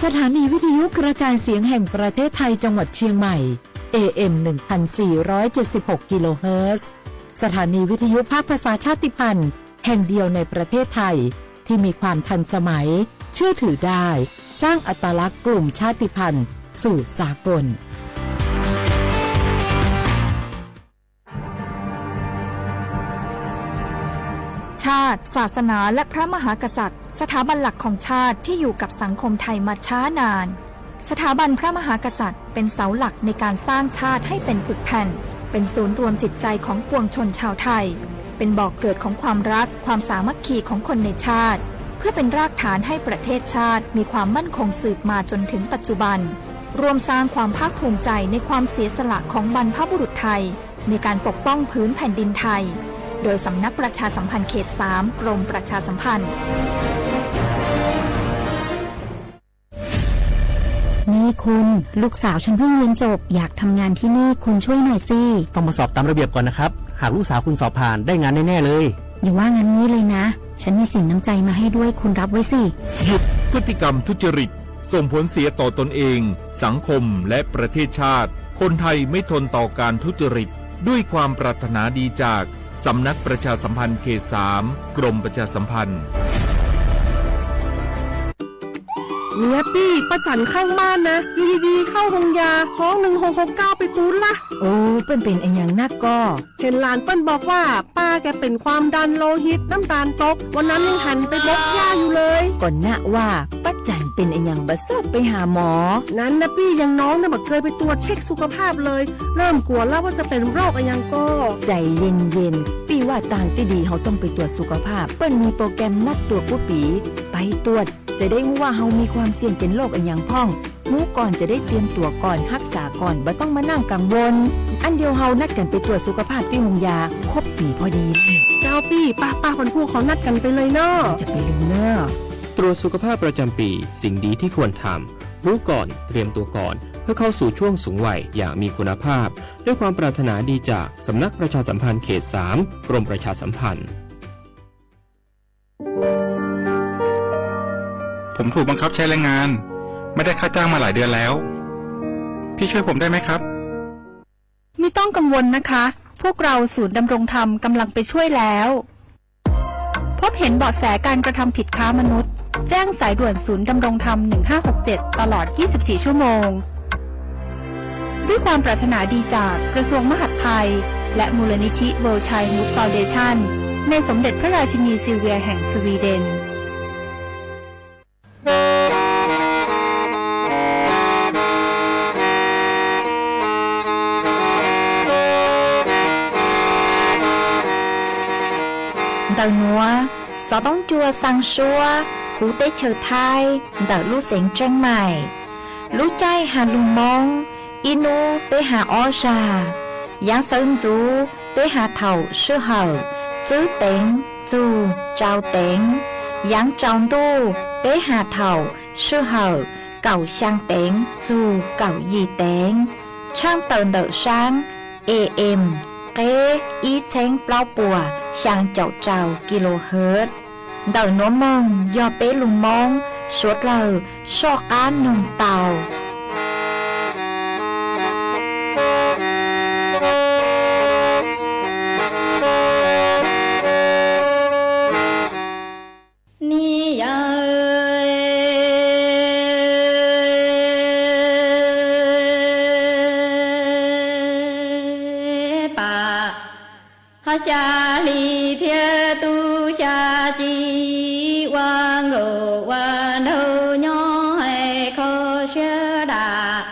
สถานีวิทยุกระจายเสียงแห่งประเทศไทยจังหวัดเชียงใหม่ เอ เอ็ม หนึ่งพันสี่ร้อยเจ็ดสิบหก กิโลเฮิรตซ์ สถานีวิทยุภาคภาษาชาติพันธุ์แห่งเดียวในประเทศไทย ที่มีความทันสมัย เชื่อถือได้ สร้างอัตลักษณ์กลุ่มชาติพันธุ์สู่สากล ชาติ ศาสนา และพระมหากษัตริย์ สถาบันหลักของชาติที่อยู่กับสังคมไทยมาช้านาน สถาบันพระมหากษัตริย์เป็นเสาหลักในการสร้างชาติให้เป็นปึกแผ่น เป็นศูนย์รวมจิตใจของปวงชนชาวไทย เป็นบ่อกเกิดของความรัก ความสามัคคีของคนในชาติ เพื่อเป็นรากฐานให้ประเทศชาติมีความมั่นคงสืบมาจนถึงปัจจุบัน ร่วมสร้างความภาคภูมิใจในความเสียสละของบรรพบุรุษไทย ในการปกป้องผืนแผ่นดินไทย โดยสำนักประชาสัมพันธ์เขตสาม กรมประชาสัมพันธ์ นี่คุณ ลูกสาวฉันเพิ่งเรียนจบ อยากทำงานที่นี่ คุณช่วยหน่อยสิ ต้องมาสอบตามระเบียบก่อนนะครับ หากลูกสาวคุณสอบผ่าน ได้งานแน่ๆเลย อย่าว่างั้นงี้เลยนะ ฉันมีสินน้ำใจมาให้ด้วย คุณรับไว้สิ หยุดพฤติกรรมทุจริต ส่งผลเสียต่อตนเอง สังคม และประเทศชาติ คนไทยไม่ทนต่อการทุจริต ด้วยความปรารถนาดีจาก สำนักประชาสัมพันธ์เขตสาม กรมประชาสัมพันธ์ เมียปี้ ป้าจั๋นข้างบ้านนะ อยู่ดีๆ เข้าโฮงยา ฮ้อง หนึ่งหกหกเก้า ไปปู๊ดละ โอ้ เปิ้นเป๋นอะหยังนักก่อ เห็นหลานเปิ้นบอกว่า ป้าแกเป็นความดันโลหิต น้ำตาลตก วันนั้นยังหันไปบกหญ้าอยู่เลย ก่อนนะว่า ป้าจั๋นเป๋นอะหยังบ่ซอบไปหาหมอ นั้นนะปี้ ยังน้องเนี่ยบ่เกยไปตรวจเช็คสุขภาพเลย เริ่มกลัวแล้วว่าจะเป็นโรคอะหยังก่อ ใจเย็นๆ ปี้ว่าตางตี้ดีเฮาต้องไปตรวจสุขภาพ เปิ้นมีโปรแกรมนัดตรวจกู้ปี๋ ไปตรวจ จะได้ฮู้ว่าเฮามีความเสี่ยงเป็นโรคอะหยังพ่อง ฮู้ก่อนจะได้เตรียมตั๋วก่อน ฮักษาก่อน บ่ต้องมานั่งกังวล อันเดียวเฮานัดกั๋นไปตรวจสุขภาพตี้โฮงยา ครบปี๋พอดี เจ้าปี้ ป้าๆ คนผู้เขานัดกั๋นไปเลยเนาะ จะไปเลยเนาะ ตรวจสุขภาพประจำปี สิ่งดีที่ควรทำ รู้ก่อน เตรียมตัวก่อน เพื่อเข้าสู่ช่วงสูงวัยอย่างมีคุณภาพ ด้วยความปรารถนาดีจากสำนักประชาสัมพันธ์เขตสาม กรมประชาสัมพันธ์ ผมถูกบังคับใช้แรงงาน ไม่ได้ค่าจ้างมาหลายเดือนแล้ว พี่ช่วยผมได้ไหมครับ ไม่ต้องกังวลนะคะ พวกเราศูนย์ดำรงธรรมกำลังไปช่วยแล้ว พบเห็นเบาะแสการกระทำผิดค้ามนุษย์ แจ้งสายด่วนศูนย์ดำรงธรรม หนึ่งห้าหกเจ็ด ตลอด ยี่สิบสี่ ชั่วโมง ด้วยความปรารถนาดีจากกระทรวงมหาดไทย และมูลนิธิ World Childhood Foundation ในสมเด็จพระราชินีซิลเวียแห่งสวีเดน Ntawm nuav, xov tooj cua xaa suab huv teb chaws Thaib ntawm lub xeev Tsheej Maim. Lub caij has lug Moob, ib nub peb has ob zag. Yaav sawv ntxuv peb has thaum sij hawm tswb teev txug tsau teev. Yaav tsaus ntuj peb has thaum sij hawm kaum xyaa teev txug kaum yim teev. Tshaaj tawm ntawm saab A M, qeb ib txheeb plaub puas xyaa caum rau kilohertz. Ntawm nuav moog yog peb lug Moob suav dlawg soj qaab noog tau. Ni yawg pam, ho xya hli thiab tub xya ci, ua nkaus ua nraug nyob hais kho siab dam.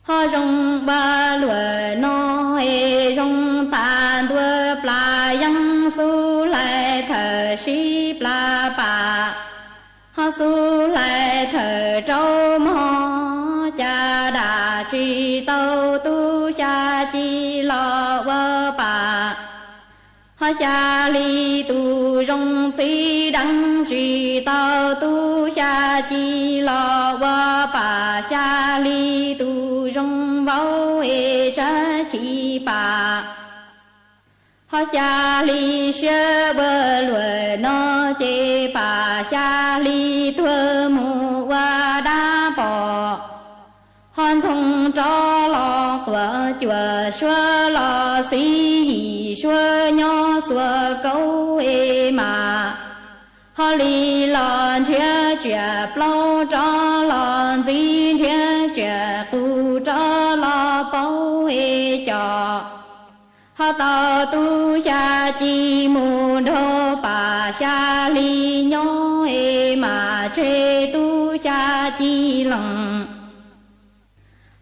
Ho zoo ua luam no es zoo pam ntua plas yeeb, xub hlais thawm sib plas pam, ho xub hlais thawm rau mog, cas dam tsis tau tub xya ci los ua pam. Ho xya hli tus zoo txiv deev, tsis tau tub xya ci los ua pam. Xya hli tus zoo vauv es tsawg chim pam. Ho xya hli siab ua luam no ces pam, xya hli tuag mus ua cuam suab los xiv yim suab nyob xuas kaub es mas ho li los nrhiav tsiam plaub rov los ntxiv nrhiav tsiam qus rov los paub es cov ho tau tub xya ci mus nrog pam xya hli nyob es mas tseg tub xya ci lees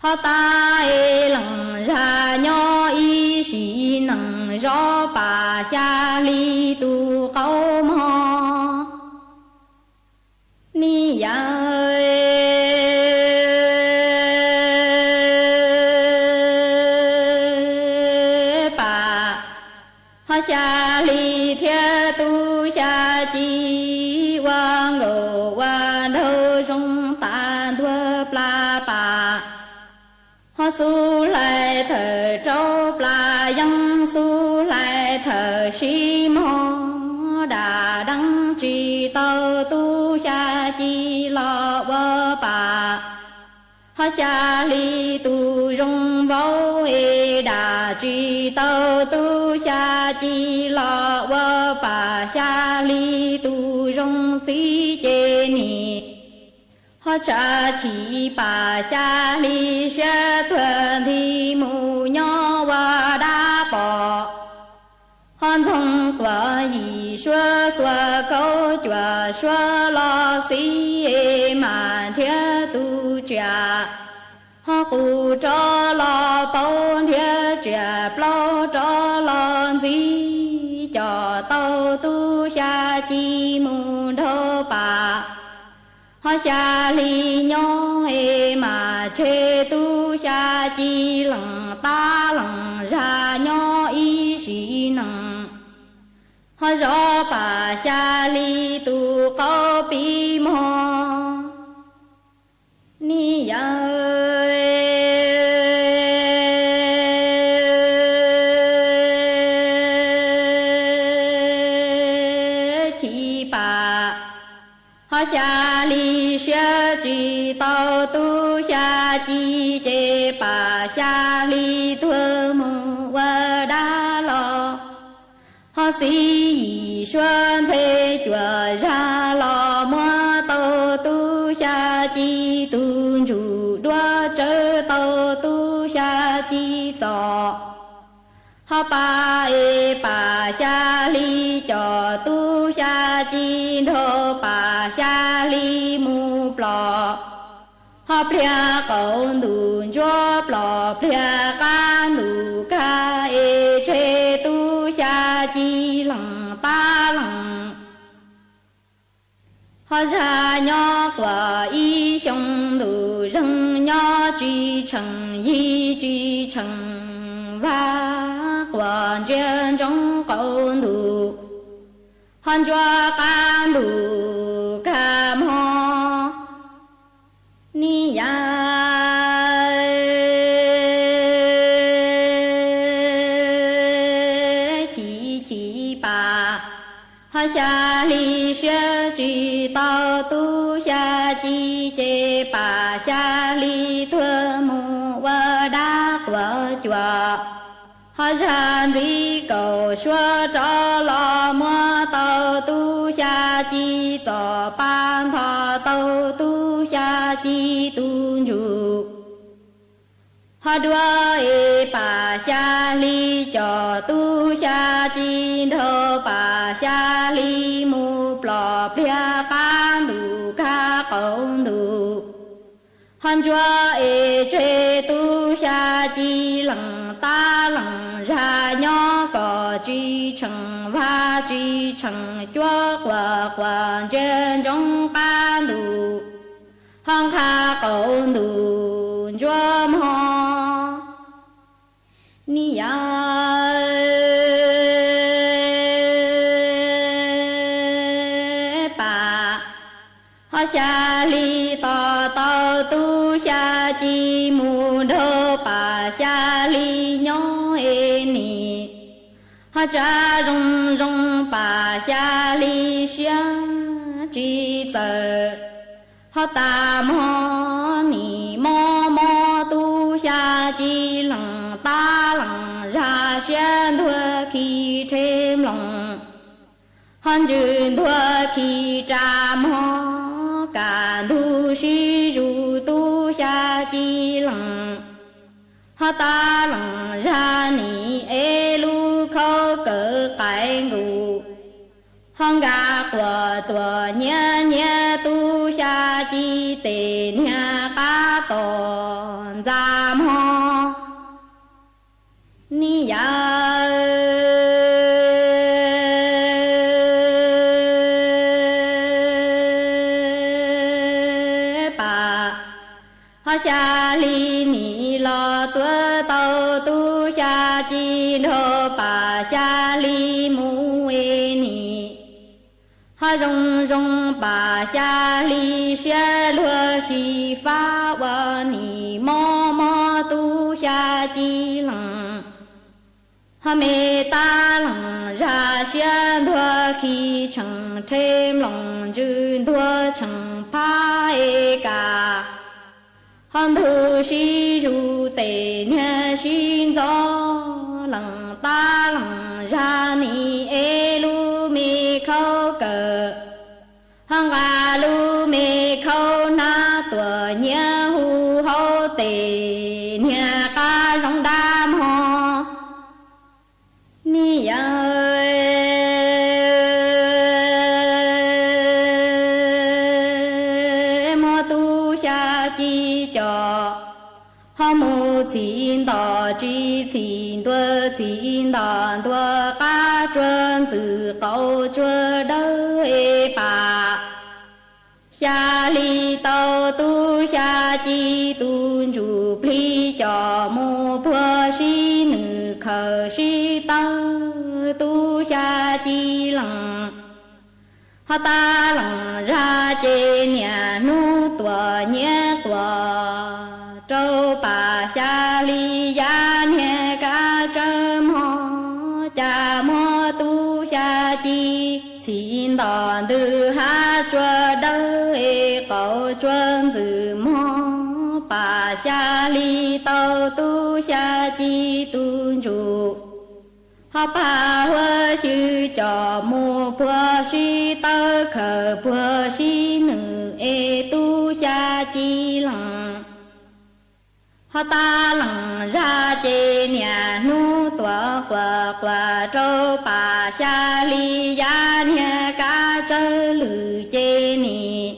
ho tas es lees zaj nyob ib sim neej zov pam xya hli tus qaub mog. Ni yam pam ho xya hli thiab tub xya ci ua nkaus ua nraug zoo tas ntuag plas pam ho xub hlais thawm rau plas yeeb xub hlais thawm sib mog dam deeb tsis tau tub xya ci los ua pam ho xya hli tus zoo vauv es dam tsis tau tub xya ci los ua pam xya hli tus zoo txiv ces nim ho tsam chim pam xya hli siab tuag nthi mus nyob ua dab pom ho ntxoog quas yim suab xuas kaub cuam suab los xiv es mas nrhiav tus tsiam ho qus rov los paub nrhiav tsiam plaub rov los ntxiv coj tau tub xya ci mus nrog pam ho xya hli nyob es mas tseg tub xya ci lees tab lees zaj nyob ib sim neej ho zov pam xya hli tus qaub pib mog. Ni yam chim pam ho xya hli siab tsis tau tub xya ci ces pam xya hli tuag mus ua dab los ho xiv yim suab ntxhe cuam zaj los muab tau tub xya ci tus ntsuj duab tsawv tau tub xya ci txom ho pam es pam xya hli coj tub xya ci nrog pam xya hli mus plom ho pliag qaum ntuj ntsuab plom pliag qab ntuj kag es tseg tub xya ci lees tab lees ho zaj nyob quas ib xyoo ntuj zeeg nyob tsis tsheej yig tsis tsheej vag quas ntsia ntsoov qaum ntuj ho ntsuab qab ntuj kag mog. Ni yam chim chim pam ho xya hli siab tsis tau tub xya ci ces pam xya hli tuag mus ua dab quas cuam ho zaj ntxiv kaum suab rov los muab tau tub xya ci txom pab ntho tau tub xya ci tus ntsuj ho duab es pam xya hli coj tub xya ci nrog pam xya hli mus plom pliag qab ntuj kag qaum ntuj ho ntsuab es tseg tub xya ci lees tab lees zaj nyob kom tsis tsheej vag tsis tsheej cuab quas quas ntsia ntsoov qab ntuj ho nqha qaum ntuj ntsuab mog. Ni yam pam ho xya hli tos tau tub xya ci mus nrog pam xya hli nyob es nim ho tsa zoo zoo pam xya hli siab tsis txawm ho tas mog nim mob mob tub xya ci lees tab Ho ntsws ntuag khi rab mog, kaj ntug sib zus tub xya ci lees. Ho tab lees zag nim ev lub khaub kawm qaib nkus. Ho nkag quas tuam nyiav nyiav tub xya ci tes niag qab tos ntxa mog. Ni yawm pas, ho xya hli nim los tuav tau tub xya ci nrog pas xya hli mus es nim. Ho zoo zoo pas xya hli siab luag xyiv fab ua nim mob mob tub xya ci lees. Ho me tab lees zag siab ntuag khi tshee rhe mloos ntsws ntuag tshee phab es kas. Ho ntug sib zus tes niag sib ntxov lees tab lees zag nim ev lub me khaub kawm. Ho nqa lub me khaub hnab tuam nyiav hu hauv tes niag qab zoov dab mog. Ni yawm muab tub xya ci coj, ho mus txhim ntom tsis txhim ntua txhim ntom ntua qab tsuag ntxwm qaum tsuag dawb es pas. Xya hli tau tub xya ci tus ntsuj plig coj mus puag sib nws khaws sib tawb tub xya ci lees. Ho tab lees zag ces niaj hnub tuam nyiav quas rau pas xya hli yaj niag kab tsawb mog, cas muab tub xya ci txhim ntom ntws hab tsuag dawb es qaum tsuag ntxwm mog, pas xya hli tau tub xya ci tus ntsuj. Ho pab huab xyw coj mus puag sib tawb khaws puag sib nws es tub xya ci lees. Ho tab lees zag ces niaj hnub tuam quas quas rau pas xya hli yaj niag kab tsawb lwm ces nim.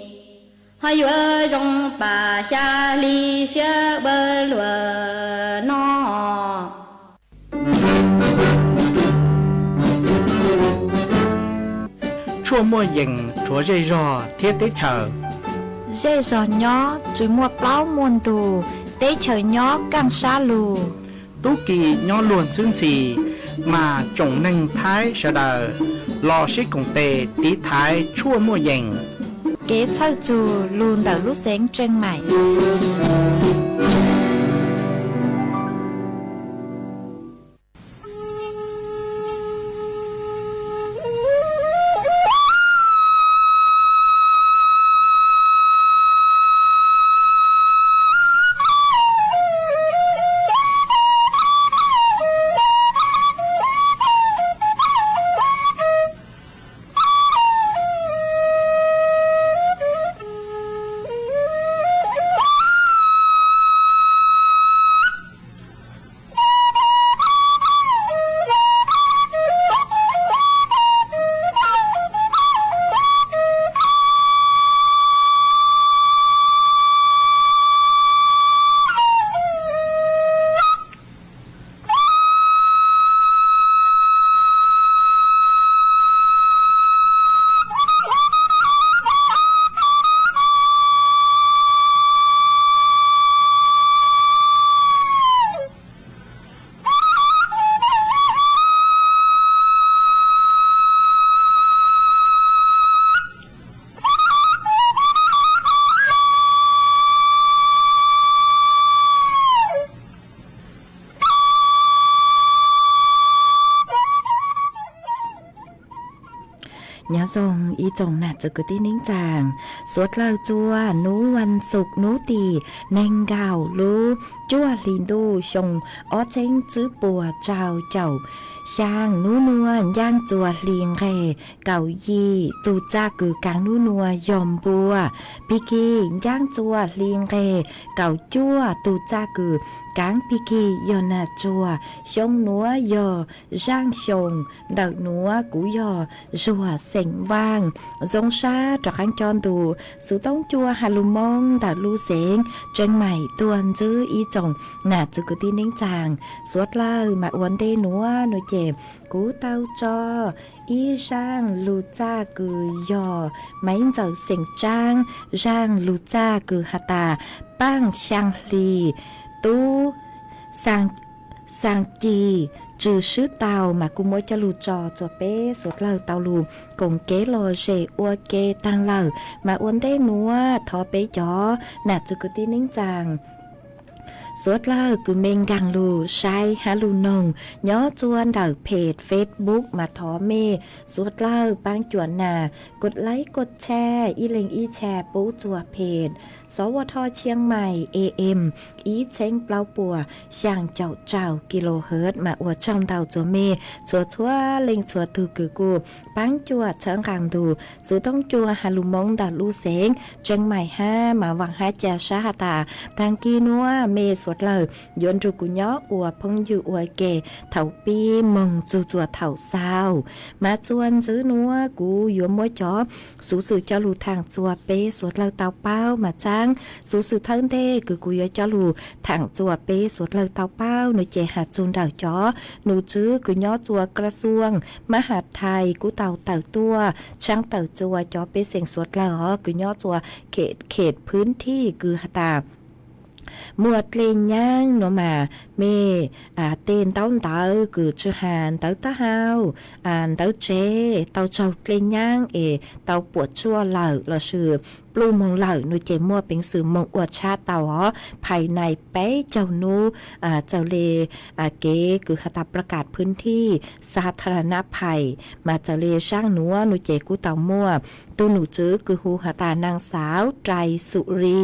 Ho yuav zoo pas xya hli siab ua luam no. Tshuaj muaj yees rhuav zej zog thiab teb chaws. Zej zog nyob tsis muaj plaub muaj ntug, teb chaws nyob kaj sab lug. Tub ki nyob luag ntxhwb ntxhi, mas tsoom neeg Thaib sawv daws los sib koom tes tiv thaiv tshuaj muaj yees. Kev txhawj txug lug ntawm lub xeev Tseej Maim. Nyob zoo ib tsoom nam txiv kwv tij neej tsaa, suav dlawg txua hnub vas xuv hnub tim neeg nkaum lub cuaj hli ntuj xyoo ob txheeb tswb puas rau caum xyaa. Hnub nuav ncaaj txua hli nqeg kaum yim, tug txaj kws kaav hnub nuav yog npua. Pig kig ncaaj txua hli nqeg kaum cuaj, tug txaj kws kaav pig kig yog nas tsuag. Xyoo nuav yog zaaj xyoo, ntawm nuav kuv yog zuag xeem Vaaj. Zoo sab rov qaab coj ntu xuv toob cua has lug moo ntawm lub xeev Tseem Maim tuaj ntsib ib tsoom nam txiv kwv tij neej tsaa. Suav dlawg mas ua ntej nuav nuav ces kuv tau tso ib zaaj lug txaj kws yog Maiv Ntxawm xeem Tsaab, zaaj lug txaj kws has tas Paaj Xyaa Hli, Tub Xaa Ci, Tsw Swb Tau mas kuj muab coj lug tso txua peb suav dlawg tau lug koom kev lom zem ua ke taag lawm. Mas ua ntej nuav thov peb cov nam txiv kwv tij neej tsaa suav dlawg kws mej nkaag lug saib hab lug noog nyob txua ntawm peg Facebook mas thov mej suav dlawg paab cuam nas kov laib kov tshaj ib leeg ib tshaj pub txua peg Xov Ua Thoj Tshiab Mais A M ib txheeb plaub puas xyaa caum rau kilohertz mas ua tsaug ntau txua mej txhua txhua leej txhua tug kws kuj paab cuam txhawb nqaa ntu xuv toob cua has lug moo ntawm lub xeev Tseem Mais hab mas vaam hab ca sab has tas taag kis nuav mej suav dlawg yuav nrug kuv nyob ua phooj ywg ua ke thaum pib moog txug txua thaum xaus. Mas txua ntxiv nuav kuv yuav muab cov xuv xwm coj lug thaam txua peb suav dlawg tau paub mas txaab xuv xwm thawj ntej kws kuv yuav coj lug thaam txua peb suav dlawg tau paub nuav ces has txug ntawm cov num tswv kws nyob txua Kra Xuam Mab Has Thais kuj tau tawm tuaj tshaab tawm txua cov pej xeem suav dlawg hov kws nyob txua khem phwv thij kws has tas muaj dlej nyaab nuav mas mej tej ntaub ntawv kws tsw has ntawv taub hau, ntawv tsev tau raug dlej nyaab es tau puam tsuaj lawm lossis pluj moog lawm nuav ces muaj peev xwm moog ua tshab tau hov phais nais peb caug nub. Txawm le kev kws has tas pla kam phwv thij xa tha ra nab phais mas txawm le zaaj nuav nuav ces kuj tau muaj tug num tswv kws hu has tas Naag Xaav Rais Xu Ri,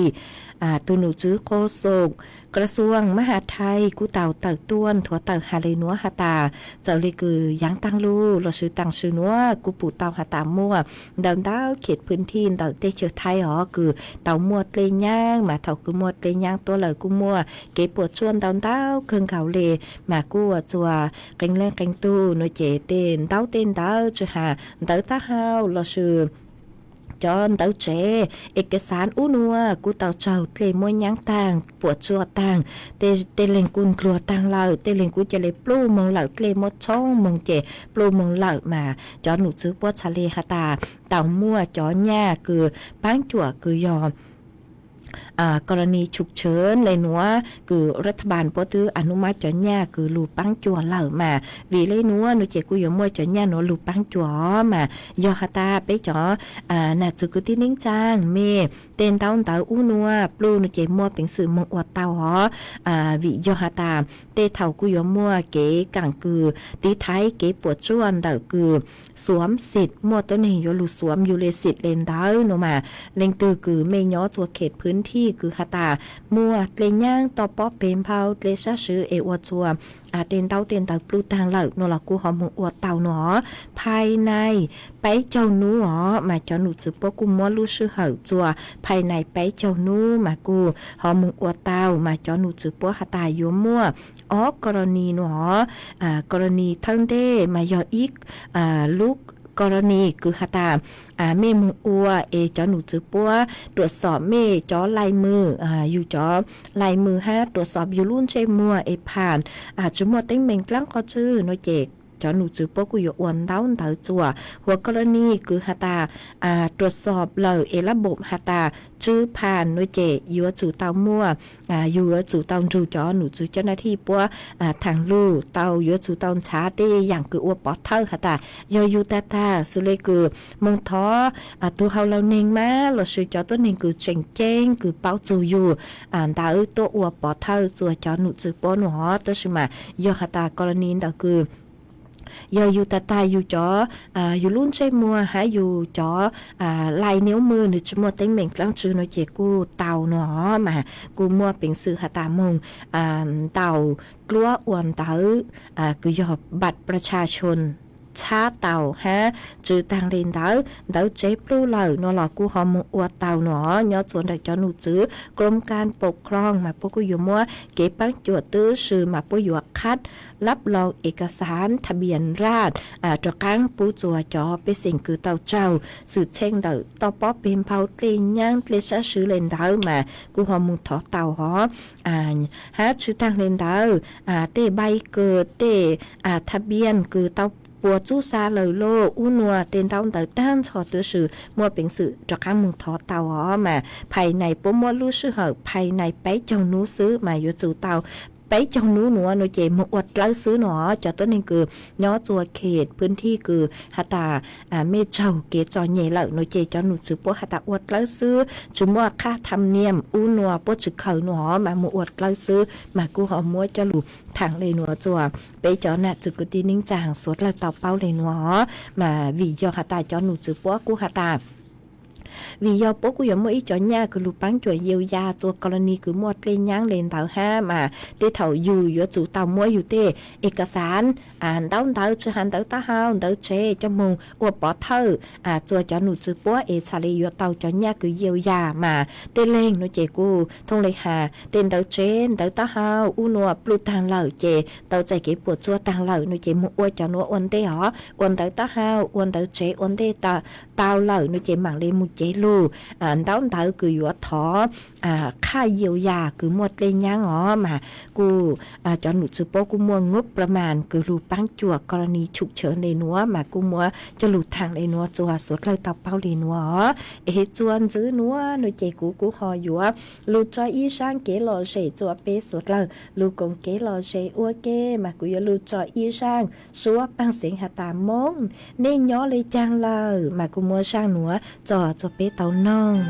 tug num tswv Qo Xom Kra Xuam Mab Has Thais kuj tau tawm tuaj nthuav tawm has le nuav has tas txawm le kws yaav taag lug lossis taag sim nuav kuj pum tau has tas muaj ntawm ntau khem phwv thij ntawm teb chaws Thaib hov kws tau muaj dlej nyaab mas thaum kws muaj dlej nyaab tuaj lawm kuj muaj kev puam tsuaj ntau ntau kawg nkaus le mas kuj ua txua qee leej qee tug nuav ces tej ntaub tej ntawv tsw has ntawv taub hau lossis cov ntawv tsev es kav xaav ub nuav kuj tau raug dlej muab nyaab taag puam tsuaj taag, tej leeg kuj ndluag taag lawm tej leeg kuj ca le pluj moog lawm dlej muab tshoob moog ces pluj moog lawm mas cov num tswv puab txhad le has tas tau muaj cov nyaj kws paab cuam kws yog kos los nis tshum tshawv le nuav kws ras tha npas puab twb a nub mab cov nyaj kws lug paab cuam lawm mas vim le nuav nuav ces kuj yuav muaj cov nyaj nuav lug paab cuam mas yog has tas peb cov nam txiv kwv tij neej tsaa mej tej ntaub ntawv ub nuav pluj nuav ces muaj peev xwm moog ua tau hov vim yog has tas tej thaum kuj yuav muaj kev kaam kws tiv thaiv kev puam tsuaj ntawm kws xuam xim muaj tuab neeg yuav lug xuam yug le xim le ntawv nuav mas leej twg kws mej nyob txua khem phwv thij kws has tas muaj dlej nyaab toj pob peg nphau dlej sab swv es ua txua tej ntaub tej ntawv pluj taag lawm nuav los kuj ho moog ua tau nuav hov phais nais peb caug nub hov mas cov num tswv puab kuj muab lub sij hawm txua phais nais peb caug nub mas kuj ho moog ua tau mas cov num tswv puab has tas yuav muaj ob kos los nis nuav hov. Kos los nis thawj ntej mas yog ib lub kos los nis kws has tas mej moog ua es cov num tswv puab ruam xom mej cov lai mws, yug cov lai mws hab ruam xom yug lub ntsej muag es pham tsi muaj teeb meem dlaab qhov twg nuav ces cov num tswv puab kuj yuav ua ntaub ntawv txua. Huas kos los nis kws has tas ruam xom lawm es lab npom has tas tsw pham nuav ces yuav tsum tau muaj, yug yuav tsum tau nrug cov num tswv cov nav thij puab thaam lug tau yuav tsum tau ntxhaav tej yaam kws ua pov thawj has tas yog yug tag tag xws le kws moog thov tug hauv laug neeg mab lossis cov tuab neeg kws tseem ceeb kws paub txug yug ntawd tuaj ua pov thawj txua cov num tswv puab nuav hov. Tab sis mas yog has tas kos los nis ntawm kws Yog yus tas tas yus cov, yus lub ntsej muag hab yus cov lais niv mws nws tsis muaj teeb meem dlaab tsi no ces kuj tau no, mas kuj muaj peev xwm has tas moog ntaus dluab ua ntawv kws yog บัตรประชาชน txhab tau hab. Tsi taag le ntawd, ntawv tsev pluj lawm no los kuj ho moog ua tau no. Nyob txug ntawm cov num txwv กรมการปกครอง mas puab kuj yuav muab kev paab cuam tub si mas puab yuav คัดรับรองเอกสารทะเบียนราษฎร์ rov qaab pub txug cov pej xeem kws tau raug xwm txheej ntawm toj pob peg nphau, dlej nyaab, dlej sab sw le ntawd mas kuj ho moog thov tau hov. Hab tsi taag le ntawd, tej ใบเกิด, tej ทะเบียน kws tau puas txub xa lawm lauj, ub nua tej ntaub ntawv taag nrho tub si muaj peev xwm rov qaab moog thov tau hov. Mas ภายใน puab muab lub sij hawm ภายใน peb caug nub xwb mas yuav tsum tau peb caug nub nuav no ces moog ua dlawb xwb no. Cov tuab neeg kws nyob txug เขตพื้นที่ kws has tas mej raug kev txom nyem lawm no ces cov num txwv puab has tas ua dlawb xwb, tsi muaj ค่าธรรมเนียม ub nua puab tsi khaws no mas moog ua dlawb xwb. Mas kuj ho muab coj lug thaam le nuav txug peb cov nam txwv kwv tij neej tsaa suav dlawg tau paub le nuav. Mas vim yog has tas cov num txwv puab kuj has tas vim yog puab kuj yuav muaj ib cov nyaj kws lug paab cuam เยียวยา txug กรณี kws muaj dlej nyaab le ntawd hab mas tej thaum yug yuav tsum tau muab yug tej เอกสาร ntaub ntawv tsi has ntawv taub hau ntawv tsev coj moog ua pov thawj txug cov num txwv puab es txhad le yuav tau cov nyaj kws เยียวยา mas tej leeg no ces kuj thooj le has tej ntawv tsev ntawv taub hau ub nua pluj taag lawm ces tau txais kev puas tsuaj taag lawm no ces moog ua cov nuav ua ntej hov. Ua ntawv taub hau ua ntawv tsev ua ntej tau lawm no ces maam le moog cev lug ntaub ntawv kws yuav thov ค่าเยียวยา kws muaj dlej nyaab hov mas kuj cov num txwv puab kuj muaj งบประมาณ kws lug paab cuam กรณี ฉุกเฉิน le nuav mas kuj muab coj lug thaam le nuav txug suav dlawg tau paub le nuav hov. Es txuas ntxiv nuav no ces kuv kuj ho yuav lug tso ib zaaj kev lom zem txug peb suav dlawg lug koom kev lom zem ua ke mas kuv yuav lug tso ib zaaj suab paaj xeev has tas Moob, nej nyob le caag lawm mas kuj muab zaaj nuav txog txug peb tau noog.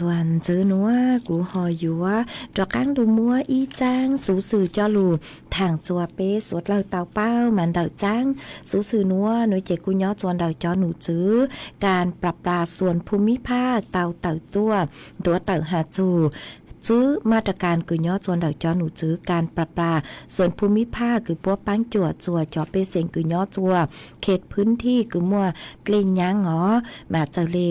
Tus ntxwv nuav kuv ho yuav rov qaab lug muab ib txaab xuv xwm coj lug thaam txug peb suav dlawg tau paub mas ntawm txaab xuv xwm nuav nuav ces kuj nyob txug ntawm cov num tswv kas plas plas xuas phum mib phaj tau tawm tuaj ntuav tawm has txug tswb maj ras kas kws nyob txug ntawm cov num tswv kas plas plas xuas phum mib phaj kws puab paab cuam txug cov pej xeem kws nyob txug khej phwb thij kws muaj dlej nyaab os. Mas txawm le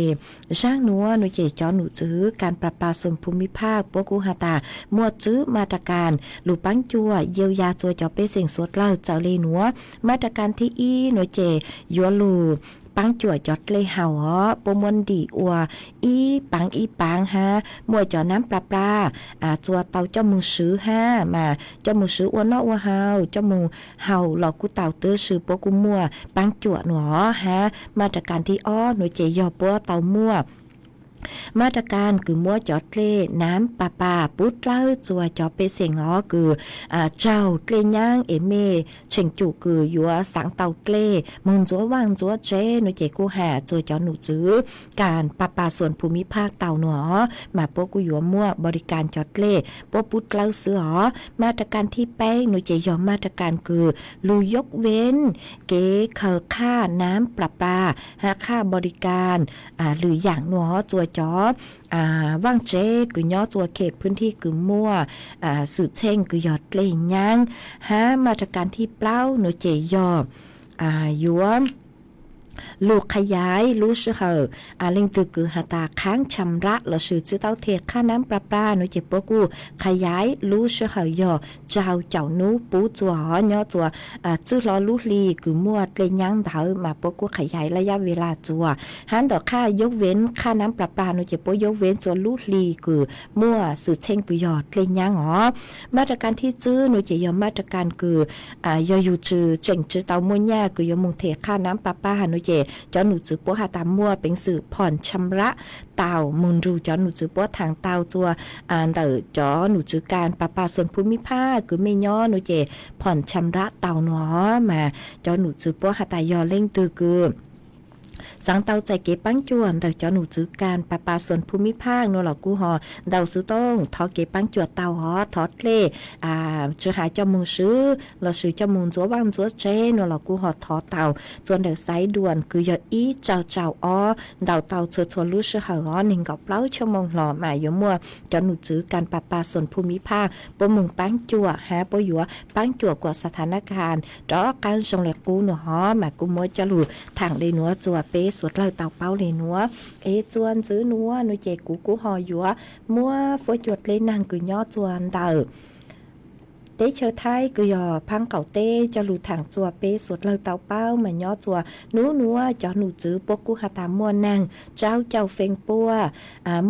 zaaj nuav nuav ces cov num tswv kas plas plas xuas phum mib phaj puab kuj has tas muaj tswb maj ras kas lug paab cuam yau ya txug cov pej xeem suav dlawg. Txawm le nuav maj ras kas thib ib nuav ces yuav lug paab cuam cov dlej haus os, puab muab ntim ua ib paav ib paav hab muaj cov naab plas plas txua tau coj moog swv hab mas coj moog swv ua noj ua haus, coj moog haus los kuj tau, tab sis puab kuj muaj paab cuam nuav os. Hab maj ras kas thib ob nuav ces yog puab tau muaj maj ras kas kws muab cov dlej naab plas plas pub dlawb txug cov pej xeem os kws raug dlej nyaab es mej tsheem cum kws yuav xaav tau dlej moog ntxuav vaaj ntxuav tsev nuav ces kuj has txug cov num tswv kas plas plas xuas phum mib phaj tau nuav os, mas puab kuj yuav muaj npaus li kas cov dlej puab pub dlawb xwb os. Maj ras kas thib peb nuav ces yog maj ras kas kws lug yog veeb kev khaws qhaj naab plas plas hab qhaj npaus li kas lwm yaam nuav txug cov vaaj tsev kws nyob txug khej phwb thij kws muaj xwm txheej kws yog dlej nyaab. Hab maj ras kas thib plaub nuav ces yog yuav lug qha yaiv lub sij hawm leej twg kws has tas khaab tsham rab lossis tsi tau them qhaj naab plas plas nuav ces puab kuj qha yaiv lub sij hawm yog rau caum nub pub txug os, nyob txug txwj hlo lub hli kws muaj dlej nyaab ntawd mas puab kuj qha yaiv laj yaj ve las txug. Hab ntawm qhaj yog veeb qhaj naab plas plas nuav ces puab yog veeb txug lub hli kws muaj xwm txheej kws yog dlej nyaab os. Maj ras kas thib tswb nuav ces yog maj ras kas kws yog yug tsi tseem tsi tau muaj nyaj kws yuav moog them qhaj naab plas plas nuav ces cov num tswv puab has tas muaj peev xwm phom tsham rab tau moog nrug cov num tswv puab thaam tau txug ntawm cov num tswv kas plas plas xuas phum mib phaj kws mej nyob nuav ces phom tsham rab tau nuav os, mas cov num tswv puab has tas yog leej twg kws xaav tau txais kev paab cuam ntawm cov num tswv kas plas plas xuas phum mib phaj nuav los kuj ho ntau xwb tooj thov kev paab cuam tau os, thov dlej tsi has coj moog swv lossis coj moog ntxuav vaaj ntxuav tsev nuav los kuj ho thov tau txug ntawm xaiv duam kws yog ib rau rau ob ntau tau txhua txhua lub sij hawm os, neeg nkaum plaub choj moog hlo mas yuav muaj cov num tswv kas plas plas xuas phum mib phaj puab moog paab cuam hab puab yuav paab cuam kuas xa tha nab kas rov qaab zoo le qub nuav os, mas kuj muab coj lug thaam le nuav txug peb suav dlawg tau paub le nuav. Es txug ntxwv nuav nuav ces kuv kuj ho yuav muab fuab cua dlej naag kws nyob txug ntawm teb chaws Thaib kws yog phaab qaum teb coj lug thaam txug peb suav dlawg tau paub mas nyob txug nub nuav cov num tswv puab kuj has tas muaj naag rau caum feem pua.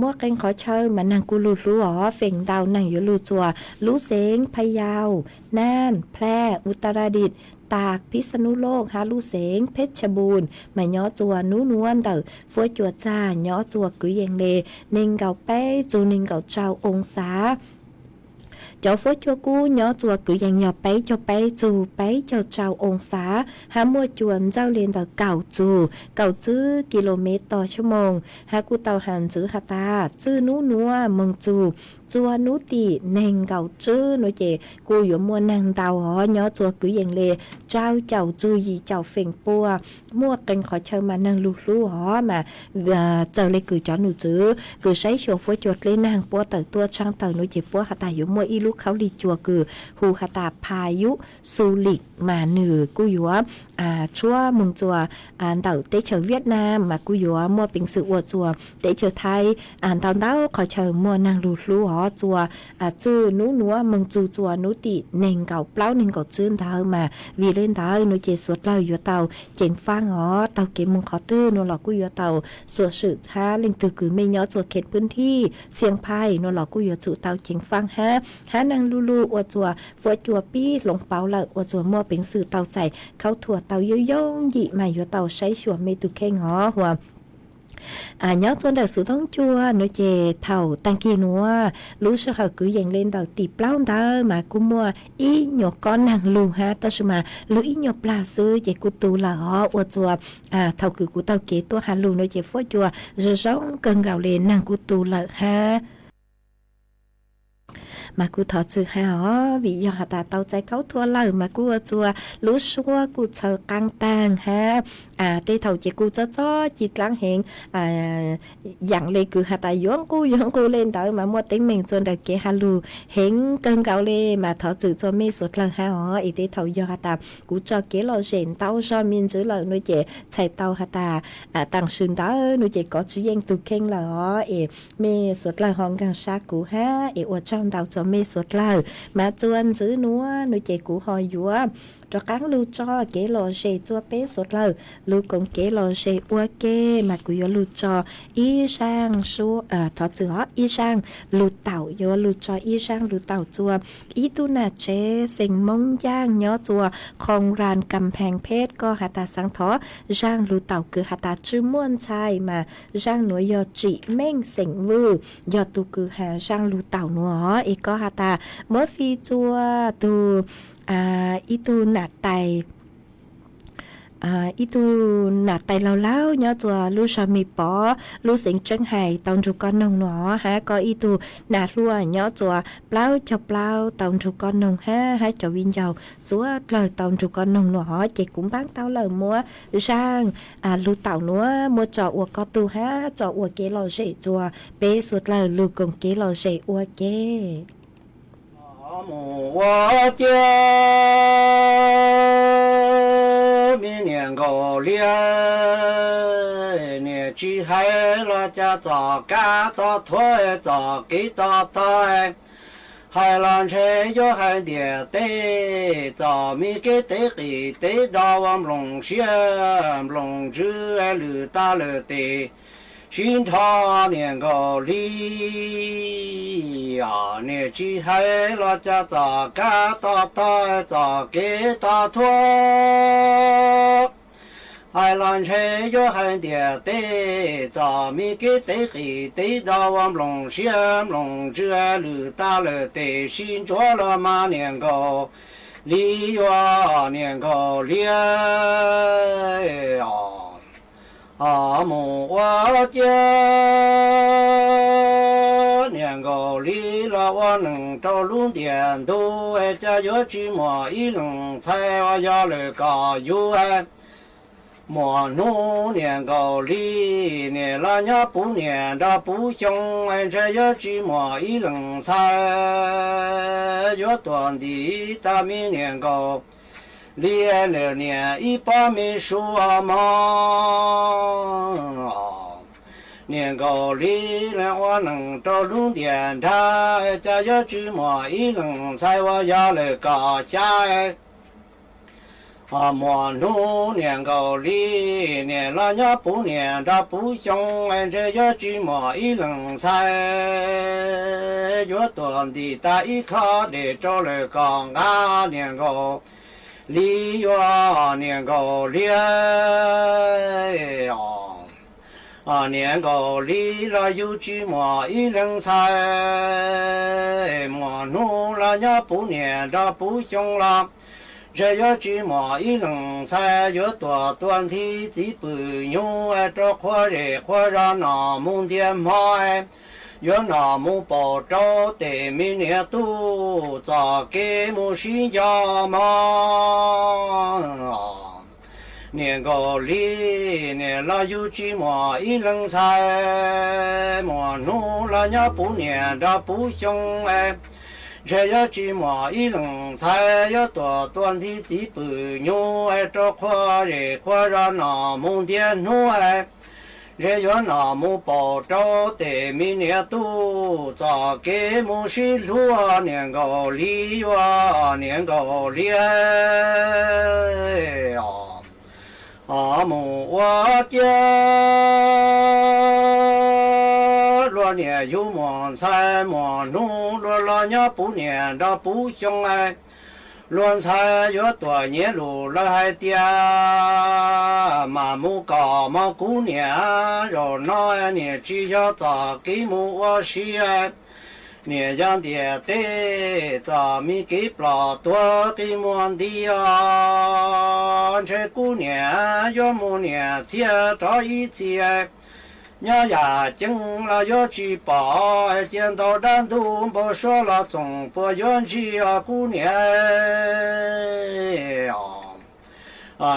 Muaj qee qhov chaw mas naag kuj lug hlub os, feem ntau naag yuav lug txug lub xeev Pha Yau, Naaj, Plha, U Ta Ra Dis, Tas, Phij Xa Nub Loj hab lub xeev Phej Cha Npum mas nyob txug nub nuav ntawm fuab cua txag nyob txug kwv yees le neeg nkaum peb txug neeg nkaum rau oo xav. Cov fuab cua kub nyob txug kwv yees yog peb caug peb txug peb caug rau oo xav, hab muaj cua ntxawj le ntawm kaum txug kaum tsib kis lus mev tog choj moog, hab kuj tau has ntxwv has tas txij nub nuav moog txug txua nub tim neeg nkaum tsib nuav ces kuj yuav muaj naag ntau os, nyob txug kwv yees le rau caum txug yim caum feem pua. Muaj qee qhov chaw mas naag lug hlub os, mas txawm le kws cov num tswv kws saib xyuas fuab cua dlej naag puab tawm tuaj tshaab tawm nuav ces puab has tas yuav muaj ib lub khaub lig cua kws hu has tas Pha Yub Xu Lim mas nwg kuj yuav tshuab moog txua ntawm teb chaws Viaj Nam mas kuj yuav muaj peev xwm ua txua teb chaws Thaib ntau ntau qhov chaw muaj naag lug hlub os. Txua txij nub nuav moog txug txua nub tim neeg nkaum plaub neeg nkaum tsib ntawd mas vim le ntawd nuav ces suav dlawg yuav tau ceev faaj os, taug kev moog qhov twg nuav los kuj yuav tau xuam swm hab leej twg kws mej nyob txua khev pwb thij Xiav Phais nuav los kuj yuav tsum tau ceev faaj hab, hab naag lug lug ua txua fuab cua pib hloov pauv lawm ua txua muaj peev xwm tau txais khaub thuas tau yooj yooj yim mas yuav tau saib xyuas mej tug kheej os. Huas Nyob txua ntawm Xus Toob Cua nuav ces thaum taag kis nuav lub sij hawm kwv yees le ntawm tim plaub ntawd mas kuj muaj ib nyuas kob naag lug hab, tab sis mas lug ib nyuas plag xwb ces kuj tu lawm os. Ua txuas thaum kws kuv taug kev tuaj has lug nuav ces fuab cua zoo zoo kawg nkaus le, naag kuj tu lawm hab. Mas kuj thov txim has os, vim yog has tas tau txais khaub thua lawm mas kuj ua txuas lub suab kuj txhaws qaab taag hab. Tej thaum ces kuj txob txob ci dlaab heev, yaam le kws has tas yuav nqus yuav nqus le ntawd mas muaj teeb meem txua ntawm kev has lug heev kawg nkaus le. Mas thov txim txua mej suav dlawg hab os, es tej thaum yog has tas kuv tso kev lom zem ntau zog me ntsis lawm nuav ces txhais tau has tas taam sim ntawd nuav ces kov tsi yeej tug kheej lawm os, es mej suav dlawg ho nkaag sab kuv hab, es ua tsaug ntau txua mej suav dlawg. Mas txua ntxiv nuav nuav ces kuv ho yuav rov qaab lug tso kev lom zem txua peb suav dlawg lug koom kev lom zem ua ke. Mas kuv yuav lug tso ib zaaj, thov txim os, ib zaaj lug taum, yuav lug tso ib zaaj lug taum txua ib tug nam tsev xeem Moob Ncaaj nyob txua Khoo Ran Kam Pheej Phej, koj has tas xaav thov zaaj lug taum kws has tas tsi muaj ntxhais mas zaaj nuav yog Tsim Meej xeem Vwj, yog tug kws has zaaj lug taum nuav os, es koj has tas muab fij txua tug ib tug nam tais ib tug nam tais laug laug nyob txua lub zog Me Pov lub xeev Tseeb Hais tau nrug koj noog nuav hab koj ib tug nam hluas nyob txua plaub caug plaub tau nrug koj noog hab, hab cov viv ncaus suav dlawg tau nrug koj noog nuav, ces kuv npaab tau lawm muab zaaj lug taum nuav muab tso ua koj tug hab tso ua kev lom zem txua peb suav dlawg lug koom kev lom zem ua ke. Mus ua ciav me niam nkaus liab, niam tsis hais los cas txom kab tau thuav txom kev tau tog, hais los ntshe yuav hais ntiam teb txom me kev teb qis teb do ua nploos siab nploos ntsws lwm tag lwm tes sib nrho niam nkaus li. Niam tsis hais los cas txom kab tau tog txom kev tau thuav, hais los ntshe yuav hais ntiam teb txom me kev teb qis teb do ua nploos siab nploos ntsws lwm tag lwm tes sib ntsuav los mas niam nkaus li yuav niam nkaus liab. Mus ua ciav niam nkaus li los ua neeg rau lub ntiam ntug, cas yuav tsis muaj ib leeg ntxhais uas yog lwm kom yug. Muaj hnub niam nkaus li niam los nyob puv niam nrog puv xyoo, ntshe yuav tsis muaj ib leeg ntxhais yuav tuaj ntim tag me niam nkaus li lwm niam ib pob me su mog. Niam nkaus li ua neeg rau lub ntiam nrag, cas yuav tsis muaj ib leeg ntxhais uas yog lwm kom xya. Muaj hnub niam nkaus li niam los nyob puv niam nrog puv xyoo, ntshe yuav tsis muaj ib leeg ntxhais yuav tuaj ntim tag ib khob dej rau lwm kom nqa niam nkaus li yuav niam nkaus liab. Niam nkaus li los yug tsis muaj ib leeg ntxhais, muaj hnub los nyob puv niam nrog puv xyoo los ntshe yuav tsis muaj ib leeg ntxhais yuav tuaj tuaj nthi txiv pwm nyuj rau qhua zej qhua zos nom mus ntiav hmo, yuav nom mus paum rau tes me niam tub txoj kev mus sib nco mog. Niam nkaus li niam los yug tsis muaj ib leeg ntxhais, muaj hnub los nyob puv niam nrog puv xyoo, ntshe yuav tsis muaj ib leeg ntxhais yuav tuaj tuaj nthi txiv pwm nyuj rau qhua zej qhua zos nom mus ntiav hnub, ntshe yuav nom mus paum rau tes me niam tub txoj kev mus sib hlub niam nkaus li yuav niam nkaus liab. Mus ua ciav luag niam yug muaj ntxhais, muaj hnub luag los nyob puv niam nrog puv xyoo, Luag ntxhais yuav tuam nyiav lus lawv hais tias, mam mus kom mog kuv niam, zaum no niam tsis yog txom kev mus ua si, niam yog ntiam teb txom me kev plom tuag qi muag nti os. Ntshe kuv niam yuav mus niam txhiaj rov ib txhis, nyob yam ceeb los yuav tsis pom, cia ntau dab ntub npau suav los txoom puas yuav ntsig os kuv niam.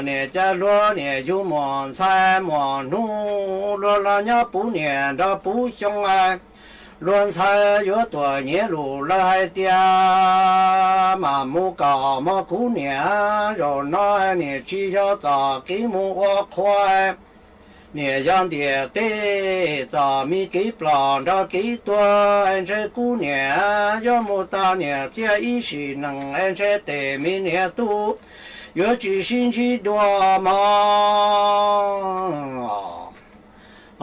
Niam cas luag niam yug muam ntxhais muam hnub, luag los nyob puv niam nrog puv xyoo. Luag ntxhais yuav tuam nyiav lus lawv hais tias, mam mus kom mog kuv niam, zaum no niam tsis yog txom kev mus ua qhua, niam yog ntiam teb txom me kev plom nrog kev tuag. Ntshe kuv niam yuav mus tag niam txhiaj ib sim neej, ntshe tes me niam tub yuav tsis sib ntsib dua mog.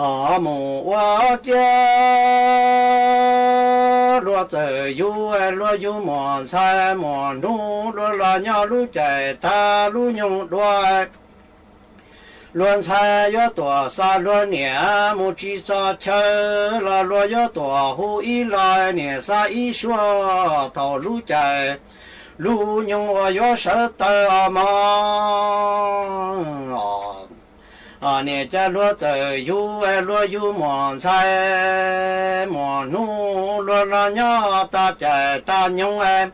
Ho mus ua ciav luag txawm yug, luag yug muam ntxhais muam hnub, luag los nyob lub caij tag lub nyoog dua. Luag ntxhais yuav tuam xa luag niam mus tsis txog chaw, los luag yuav tuam hu ib los niam xa ib suab. Thaum lub caij lub nyoog uas yuav sawv taws os mog, niam cas luag txawm yug, luag yug muam ntxhais muam hnub, luag los nyob tag caij tag nyoog.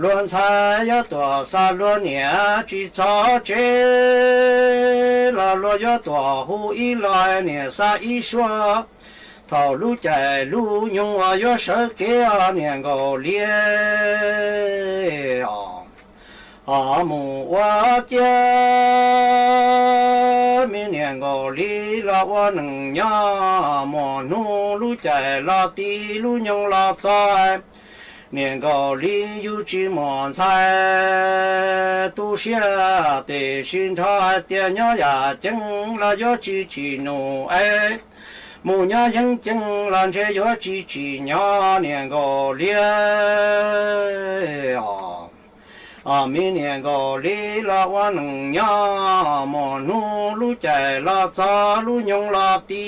Luag ntxhais yuav tuam xa luag niam tsis txog tsev, los luag yuav tuam hu ib los niam xa ib suab. Thaum lub caij lub nyoog uas yuav sawv kev os niam nkaus li os. Ho mus ua ciav me niam nkaus li los ua neej nyob, muam hnub lub caij los ti lub nyoog los txog. Niam nkaus li yug tsis muam ntxhais tu siab, tiam sis nrho hais tias nyob yam ceeb los yuav tsis tsim num es mus nyob yeeb ceeb los ntshe yuav tsis tsim nyog niam nkaus li os. Os, me niam nkaus li los ua neej nyob, muam hnub lub caij los txog lub nyoog los ti.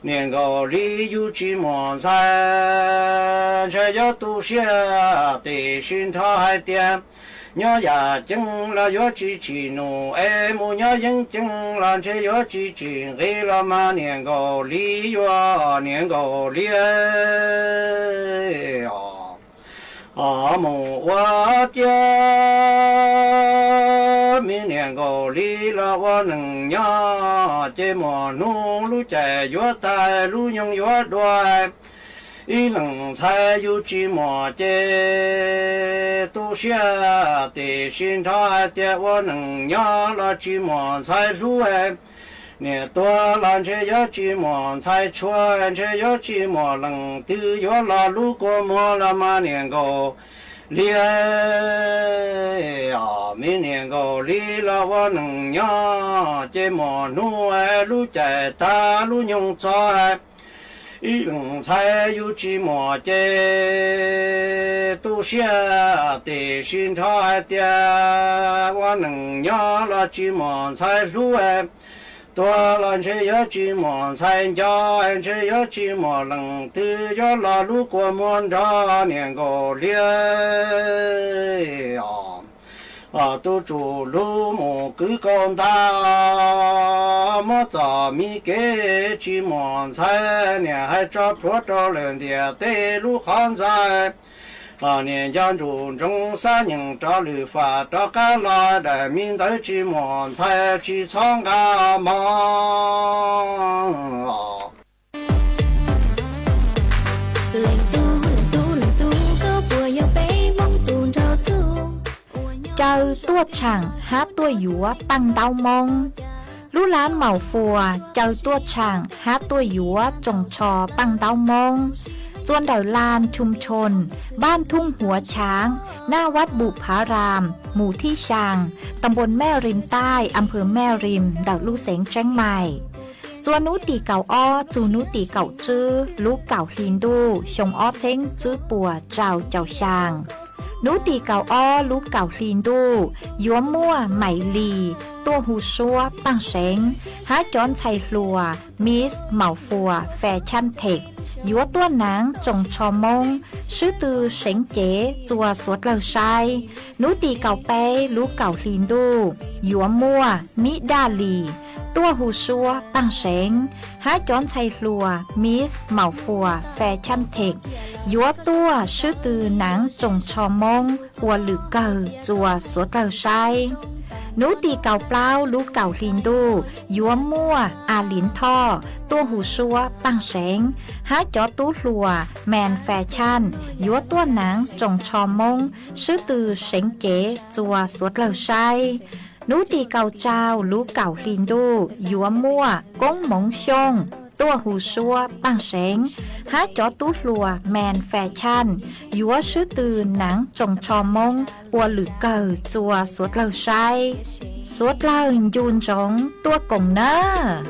Niam nkaus li yug tsis muam ntxhais ntshe yuav tu siab, tiam sis nrho hais tias nyob yam ceeb los yuav tsis tsim num es mus nyob yeeb ceeb los ntshe yuav tsis tsim nqi los mas niam nkaus li yuav niam nkaus li os. Os, mus ua ciav me niam nkaus li los ua neej nyob, ces muam hnub lub caij yuav tag lub nyoog yuav dua. Ib leeg ntxhais yug tsis muam ces tu siab, tiam sis nrho hais tias ua neej nyob los tsis muam ntxhais hlub. Niam tuag los ntshe yuav tsis muam ntxhais tshua, ntshe yuav tsis muam leej twg yuav los lub kua muag los mas niam nkaus li os. Me niam nkaus li los ua neej nyob, ces muam hnub lub caij tag lub nyoog txog. Ib leeg ntxhais yug tsis muam ces tu siab, tiam sis nrho hais tias ua neej nyob los tsis muam ntxhais hlub. Tuag los ntshe yuav tsis muam ntxhais nco, ntshe yuav tsis muam leej twg yuav los lub kua muag nrog niam nkaus li os. Tus tsum lug mus kwv kaus ntag, muab txom mi kev tsis muam ntxhais, niam hais tso plhuav rau lawm ntiam teb lub qhov ntxhais. Niam nco ntsuj ntsoov xab nyeem rov lwm fam rov qab los, daim me ntawv tsis muam ntxhais tsis txhob nqa mog. Caw tuaj tshaam hab tuaj yuav paaj ntaub Moob. Lub lab Maum Fuas caw tuaj tshaam hab tuaj yuav tsoos tsho paaj ntaub Moob, txua ntawm las Thum Thon, npaj Thum Huav Chaav, naj Vaj Npum Phav Ram, mus thib xyaa, tam npuas Mej Rim Taij, am phaw Mej Rim, ntawm lub xeev Tseeb Maim. Txua nub tim kaum ob txug nub tim kaum tswb lub kaum hli ntuj xyoo ob txheeb tswb puas rau caum xyaa. Hnub tim kaum ob lub kaum hli ntuj yuav muaj Maim Lis tuaj hu suab Paaj Seev hab cov ntxhais hluas Miss Maum Fuas Fes Chaj Theem yuav tuaj naav tsoos tsho Moob, swb tw seev cev txua suav dlawg saib. Hnub tim kaum peb lub kaum hli ntuj yuav muaj Mib Daj Lis tuaj hu suab Paaj Seev hab cov ntxhais hluas Miss Maum Fuas Fes Chaj Theem yuav tuaj swb tw naav tsoos tsho Moob ua lwm kawg txua suav dlawg saib. Hnub tim kaum plaub lub kaum hli ntuj yuav muaj A Liav Thoj tuaj hu suab Paaj Seev hab cov tub hluas Mes Fes Chaj yuav tuaj naav tsoos tsho Moob swb tw seev cev txua suav dlawg saib. Hnub tim kaum rau lub kaum hli ntuj yuav muaj Koob Moov Xyooj tuaj hu suab Paaj Seev hab cov tub hluas Mes Fes Chaj yuav swb tw naav tsoos tsho Moob ua lwm kawg txua suav dlawg saib. Suav dlawg ncu ntsoov tuaj koom nawb.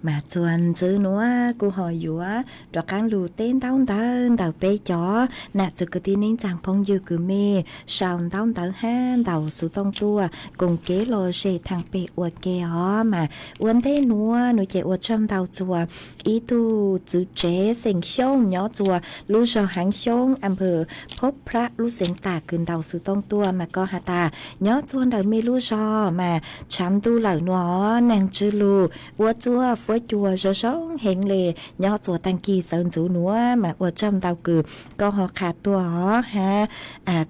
Mas txuas ntxiv nuav kuv ho yuav rov qaab lug teb ntaub ntawv ntawm peb cov nam txwv kwv tij neej tsaa phooj ywg kws mej sau ntaub ntawv hab ntaus xuv tooj tuaj koom kev lom zem thaam pem ua ke os. Mas ua ntej nuav nuav ces ua tsaug ntau txuas ib tug txwv tsev xeem Xyooj nyob txuas lub zog Haav Xyoob, am pawg Phob Phrab lub xeev Tam kws ntaus xuv tooj tuaj mas koj has tas nyob txuas ntawm mej lub zog mas tshav ntuj lawm nuav, neeg tsw lug ua txuaj fuab cua zoo zoo heev le nyob txuas taag kis sawv ntxuv nuav mas ua tsaug ntau kws koj ho qha tuaj os hab.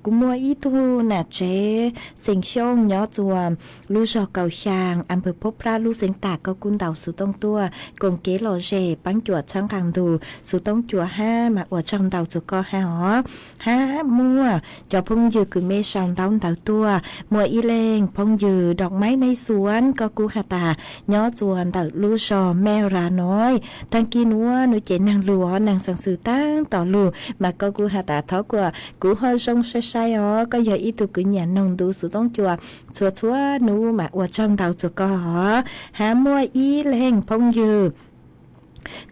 Kuv muaj ib tug nam tsev xeem Xyooj nyob txuas lub zog Kaum Xyaa, am pawg Phob Phrab lub xeev Tam, koj kuj ntaus xuv tooj tuaj koom kev lom zem paab cuam txhawb nqaa ntug xuv tooj cua hab mas ua tsaug ntau txuas koj hab os. Hab muaj cov phooj ywg kws mej sau ntaub ntawv tuaj, muaj ib leeg phooj ywg Doo Maib Neej Xuav, koj kuj has tas nyob txuas ntawm lub zog Mej Ras Noib. Taag kis nuav nuav ces naag lug os, naag xaam xwm taag tom lug mas koj kuj has tas thov kuas kuv ho zoo sai sai os, koj yog ib tug kws nyam noog ntu xuv tooj cua txhua txhua nub mas ua tsaug ntau txuas koj os. Hab muaj ib leeg phooj ywg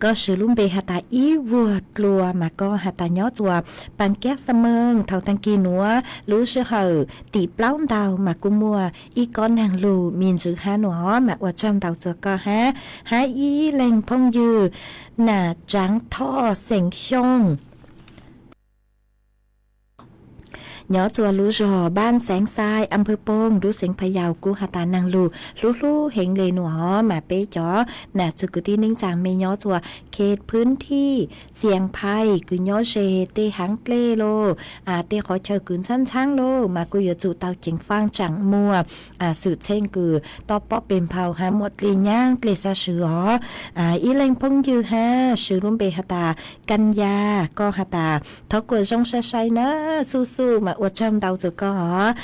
koj swv lub npe has tas Ib Vuag Dlua mas koj has tas nyob txuas Paas Kiab Xa Meeg, thaus taag kis nuav lub sij hawm tim plaub ntaug mas kuj muaj ib kob naag lug me ntsis hab nuav mas ua tsaug ntau txuas koj hab. Hab ib leeg phooj ywg Nam Tsaav Thoj xeem Xyooj nyob txuas lub zog Npaaj Xeev Xais, am pawg Poog, lub xeev Pha Yau kuj has tas naag lug hlub hlub heev le nuav os. Mas peb cov nam txwv kwv tij neej tsaa mej nyob txuas khes phwv thij Xias Phais kws nyob ze tej haav dlej lauj, tej qhov chaw kws ntxhaab ntxhaab lauj mas kuj yuav tsum tau ceev faaj tsaam muaj xwm txheej kws toj pob peg nphau hab muaj dlej nyaab dlej sab swv os. Ib leeg phooj ywg hab swv lub npe has tas Kav Yas, koj has tas thov kuas zoo sai sai nawb, xuj xuj mas ua tsaug ntau txuas koj os.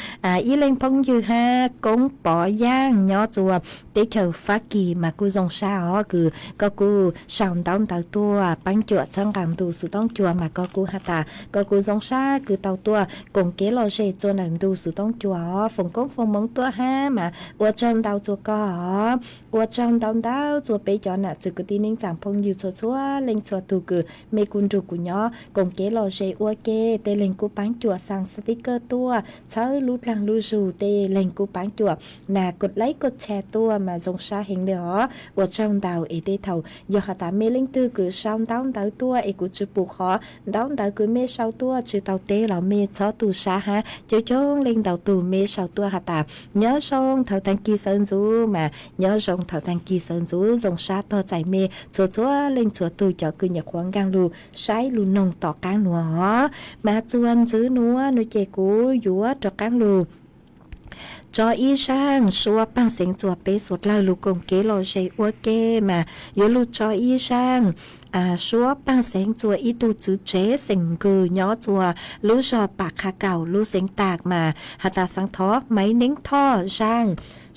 Ib leeg phooj ywg hab Koob Pov Yaaj nyob txuas teb chaws Fab Kis mas kuj zoo sab os kws koj kuj sau ntaub ntawv tuaj paab cuam txhawb nqaa ntu xuv tooj cua mas koj kuj has tas koj kuj zoo sab kws tau tuaj koom kev lom zem txuas ntawm ntu xuv tooj cua os. Foom koob foom moov tuaj hab mas ua tsaug ntau txuas koj os. Ua tsaug ntau ntau txuas peb cov nam txwv kwv tij neej tsaa phooj ywg txhua txhua leej txhua tug kws mej kuj nrug kuv nyob koom kev lom zem ua ke. Tej leeg kuj paab cuam xaa xav tiv kawj tuaj, txhawb lub dlaag lub zug, tej leeg kuj paab cuam nas kod laib kod tshare tuaj mas zoo sab heev le os. Ua tsaug ntau es tej thaum yog has tas mej leej twg kws sau ntaub ntawv tuaj es kuv tsi pum qhov ntaub ntawv kws mej sau tuaj tsi tau teb los mej txhob tu sab hab. Coob coob leej ntau tug mej sau tuaj has tas nyob zoo thaus taag kis sawv ntxuv mas nyob zoo thaus taag kis sawv ntxuv, zoo sab tog txais mej txhua txhua leej txhua tug cov kws nyuam qhuav nkaag lug saib lug noog tom qaab nuav os. Mas txuas ntxiv nuav nuav ces kuv yuav rov qaab lug Tso ib zaaj suab paaj xeev txuas peb suav dlawg lug koom kev lom zem ua ke mas yuav lug tso ib zaaj suab paaj xeev txuas ib tug txwv tsev xeem Kws nyob txuas lub zog Pam Qha Kaum lub xeev Tam mas has tas xaav thov maiv neeb thoj zaaj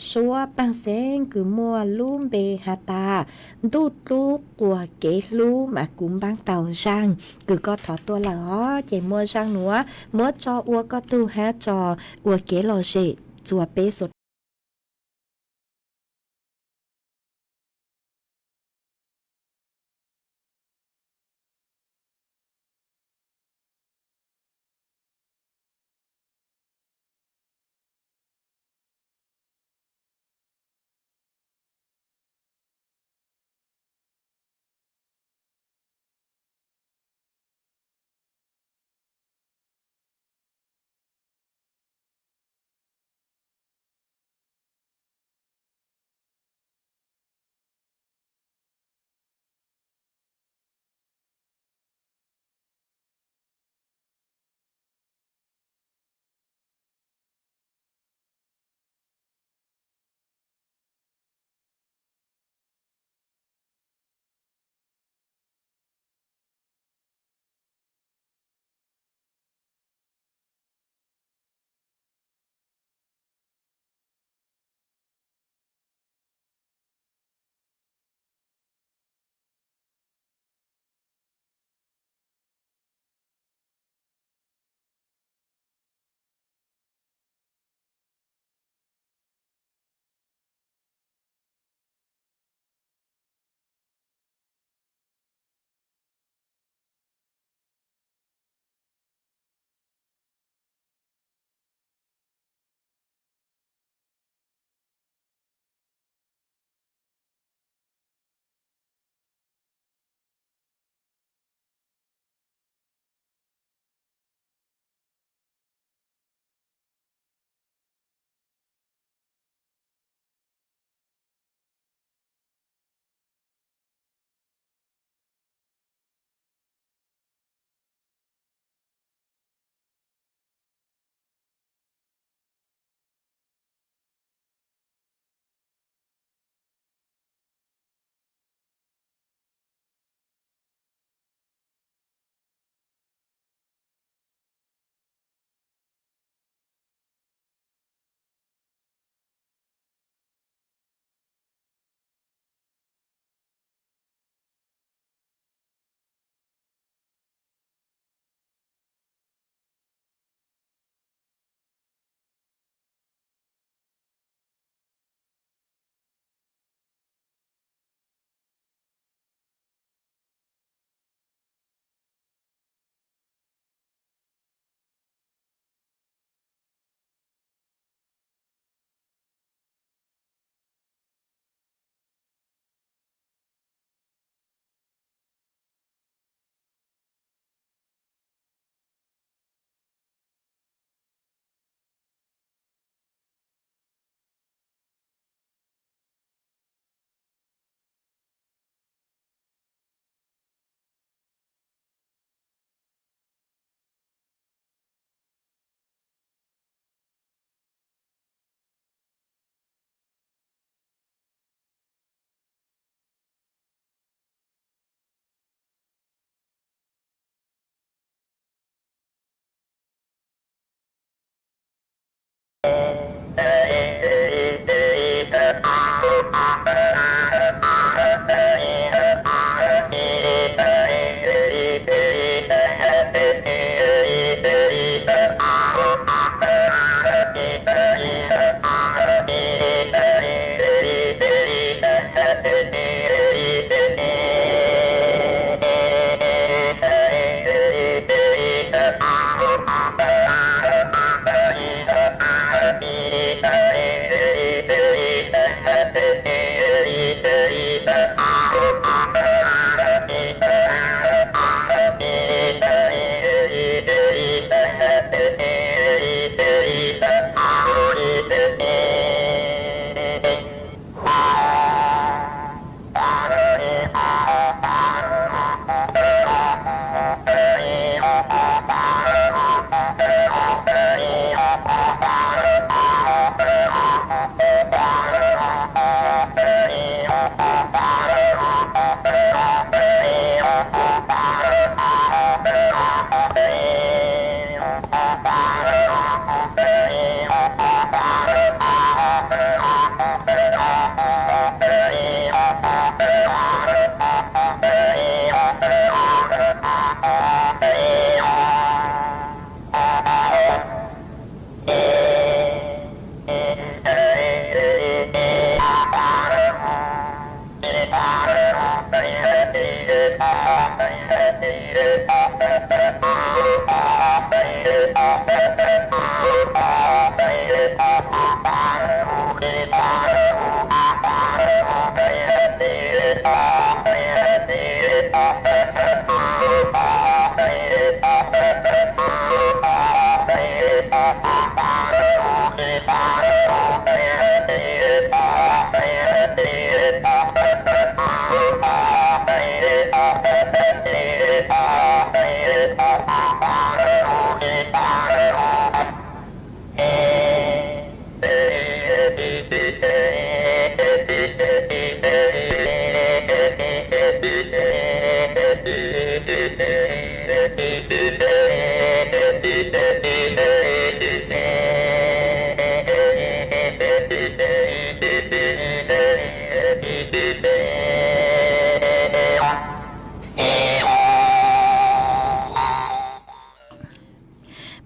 suab paaj xeev kws muaj lub npe has tas Ntuj Dlub Quas Kev Hlub mas kuv npaab tau zaaj kws koj thov tuaj lawm os. Ces muaj zaaj nuav muab tso ua koj tug hab tso ua kev lom zem txuas peb suav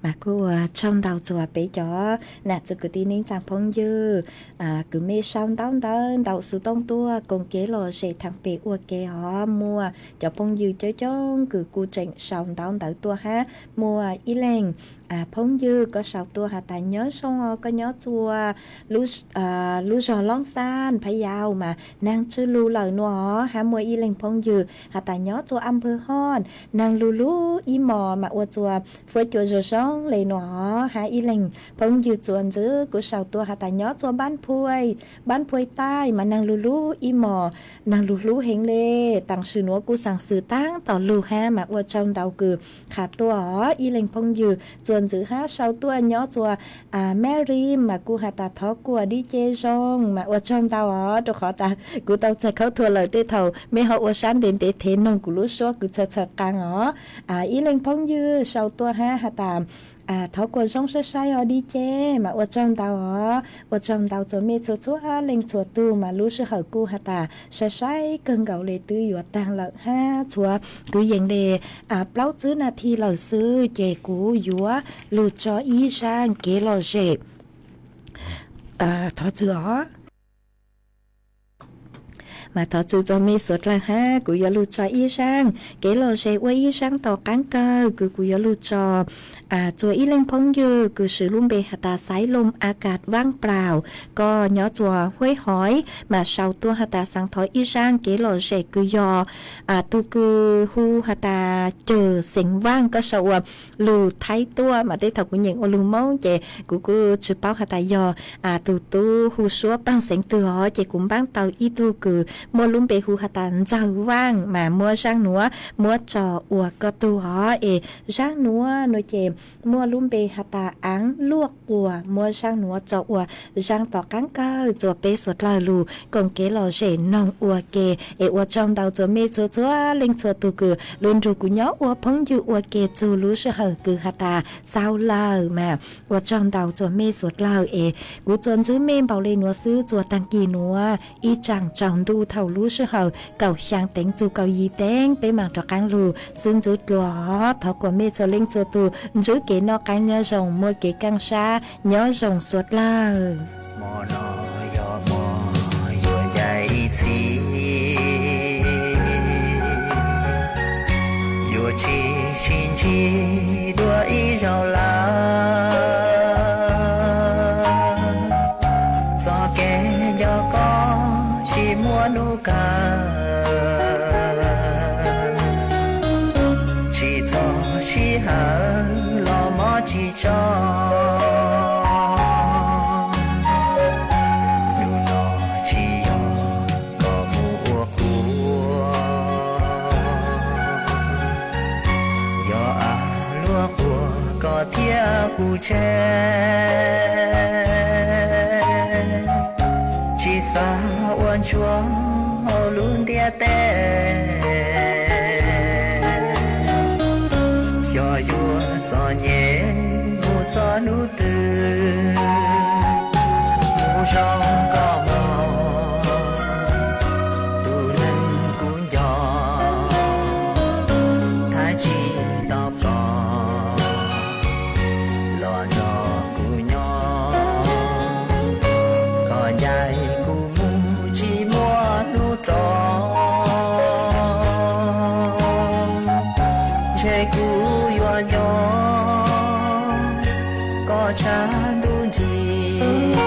Mas kuj ua tsaug ntau txug peb cov nam txiv kwv tij neej tsaa phooj ywg, kwv mej sau ntaub ntawv ntau xuv tooj tuaj koom kev lom zem thaam pem ua ke os. Muaj cov phooj ywg coob coob kws kuj tseem sau ntaub ntawv tuaj hab muaj ib leeg phooj ywg koj sau tuaj has tas nyob zoo os, koj nyob txua lub zog Loob Xaj Phab Yau mas neeg tsw lug lawm nua os. Hab muaj ib leeg phooj ywg has tas nyob txua Am Pwg Hoj neeg lug lub ib mos mas ua txua fuab cua zoo zoo le nua os. Hab ib leeg phooj ywg txuas ntxiv kuj sau tuaj has tas nyob txua Npab Phuai Taij mas neeg lug lub ib mos neeg lug hlub heev le. Taam sim nuav kuj xaam xwm taab tom lug hab mas ua tsaug ntau kws qha tuaj os. Ib leeg phooj ywg txuas ntxiv hab sau tuaj nyob txua Mab Rim mas kuj has tas thov kuas di ce zoo mas ua tsaug ntau os, rua qhov tas kuv tau txhais khaub thuas lawm tej thaum mej ho ua sab ntev ntev thev noog kuv lub suab kws txhawv txhawv qaa os. Ib leeg phooj ywg sau tuaj hab has tas thov kuas zoo sai sai os di ce mas ua tsaug ntau os. Ua tsaug ntau txua mej txhua txhua leej txhua tug mas lub sij hawm kuj has tas sai sai kawg nkaus le twb yuav taag lawm hab txhua kuv yees le plaub tsib nas this lawm xwb ces kuv yuav lug tso ib zaaj kev lom zem. Thov txwm os. Mas thov txwm txua mej suav dlawg hab kuv yuav lug tso ib zaaj kev lom zem ua ib zaaj tom qaab kawg kws kuv yuav lug tso txua ib leej phooj ywg kws swv lub npe has tas Xaiv Loom A Kas Vaaj Plaus, koj nyob txua Huaib Hoiv mas sau tuaj has tas xaav thov ib zaaj kev lom zem kws yog tug kws hu has tas Cawg xeem Vaaj, koj sau ua lug Thaib tuaj mas tej thaum kuv nyeem ua lug Moob ces kuv kuj tsi paub has tas yog tug tub hu suab paag xeev twg os, ces kuv npaab tau ib tug kws muaj lub npe hu has tas Ntxawg Vaaj mas muab zaaj nuav muab tso ua koj tug os. Es zaaj nuav nuav ces muaj lub npe has tas Aav Luaj Quas, muab zaaj nuav tso ua zaaj tom qaab kawg txua peb suav dlawg lug koom kev lom zem noog ua ke. Es ua tsaug ntau txua mej txhua txhua leej txhua tug kws lug nrug kuv nyob ua phooj ywg ua ke txug lub sij hawm kws has tas xaus lawm mas ua tsaug ntau txua mej suav dlawg. Es kuv txuas ntxwb mej npaum le nuav xwb, txua taag kis nuav ib tsaam tsaus ntuj thaum lub sij hawm kaum xyaa teev txug kaum yim teev peb maam rov qaab lug xwb ntxwv dlua. Thov kuas mej txhua leej txhua tug ntsib kev noj qaab nyob zoo, muaj kev kaaj sab nyob zoo suav dlawg. Hmo no yog hmo yuav ncaim ib txhis, yuav tsis sib ntsib dua ib zaug lawm. Txoj kev nco koj tsis muaj nub kawg, tsis txog sij hawm los mob tsis tso. Nub no tsis yog koj mus ua qhua, yog av luaj quas koj thiab kuv tseg. Tsis xav ua ntsuag hauv lub ntiaj teb, xyov yuav txom nyem mus txog hnub twg. Kuv zoo nkauj mog, tus neeg kuv nco, thaum tsis tau koj los nrog kuv nyob, koj ncaim kuv mus tsis muaj hnub rov. Ntshe kuv yuav nco koj tshaj ntuj nrig,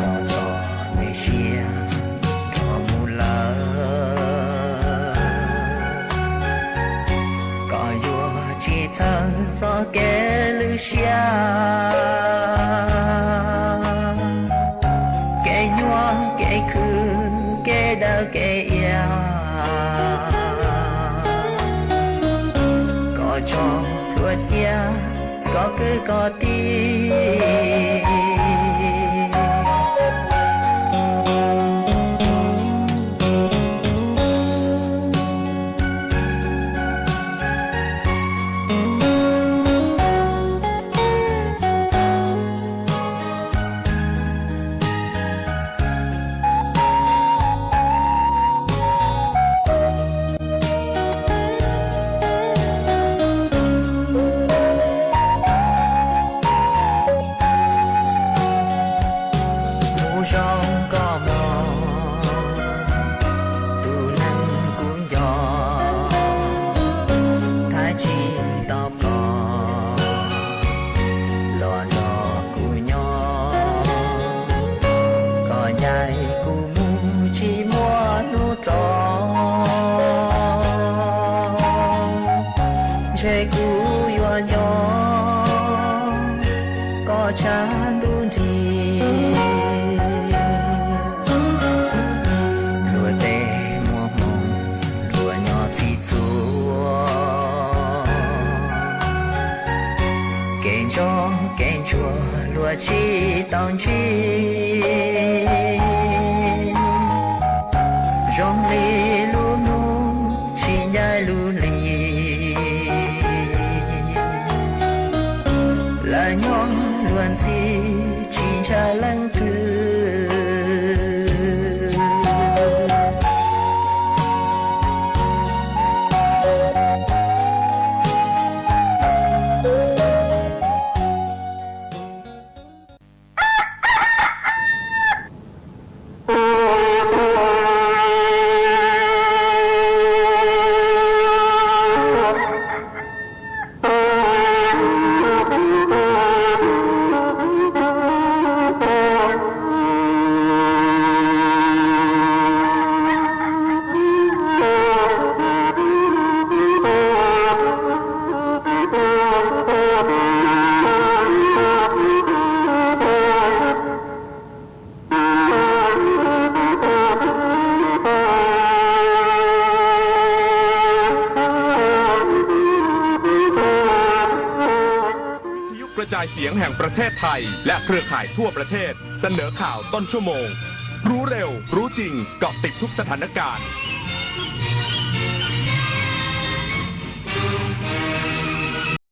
koj txoj me siab rov mus lawm. Koj yuav tsis txhawj txoj kev lwj siab, kev nyuaj kev khwv, kev daws kev iab. Koj tso plhuav cia koj kwv koj tij. Mus zoo koj mog, tus neeg kuv nco, thaij tsis tau koj los nrog kuv nyob. Koj ncaim kuv mus tsis muaj hnub rov, ntshe kuv yuav nco koj tshaj ntuj nrig. Luag tej muaj hmoo luag nyob txhij txhua, kev ntso kev ntsuag luag tsis tau ntsib. Zoo li lub hnub tsis ncaim lub hli, lawv nyob luag ntxhi tsis ntshai leej twg.วิทยุกระจายเสียงแห่งประเทศไทยและเครือข่ายทั่วประเทศเสนอข่าวต้นชั่วโมง รู้เร็ว รู้จริง เกาะติดทุกสถานการณ์